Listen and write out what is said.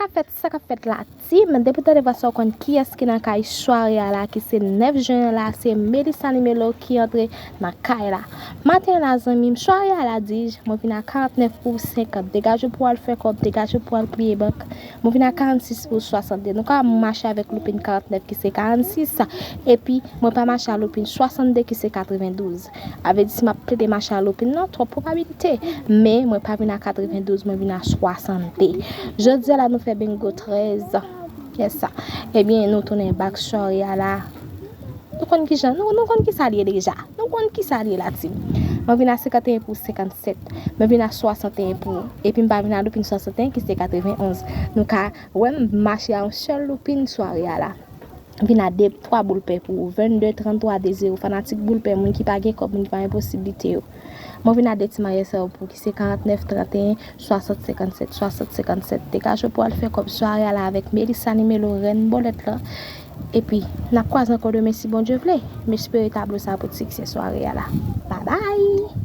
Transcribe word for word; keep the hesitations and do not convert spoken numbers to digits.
Sa k ap fèt, sa k ap fèt la, team. Depi w tande vwa sa, w konn kiyès ki nan kay sware a la, ki se nèf jen an la, se Melissa Nimelo ki antre nan kay la. Maten an la, zanmi m, sware a la, di j, mwen vin a karantnèf pou senkant. Degaje w pou w al fè kòb, degaje w pou w al pliye bank. Mwen vin a karannsis pou swasannde. Nou ka mache avèk loupin karantnèf ki se karannsis, epi mwen pa mache a loupin swasannde ki se katrevendouz. A vle di si m ap plede mache a loupin nan, twòp pwobabilite. Men mwen pa vin a katrevendouz, mwen vin a swasannde. Jodi a la nou fè bingo trèz. Yes sa. Ebyen, nou tounen bak sware a la. Nou konn ki jan, nou, nou konn ki sa l ye deja. Nou konn ki sa l ye la, team. Mwen vin a senkanteyen pou senkannsèt. Mwen vin a swasanteyen pou, epi m pa vin a loupin swasanteyen ki se katrevenonz. Nou ka wè m mache a yon sèl loupin sware a la. Vin a de, twa boul pè pou ou, vennde, tranntwa, de zewo. Fanatik boul pè, moun ki pa gen kòb, moun ki pa gen posiblite yo. Mwen vin a de ti mayè sa yo pou ki se karantnèf, tranteyen, swasant, senkannsèt, swasant, senkannsèt. Degaje w pou al fè kòb sware a la avèk Melissa Nimelo, rèn bòlèt la. Epi, n ap kwaze ankò demen si Bondye vle. M espere tablo sa pot siksè sware a la. Babay!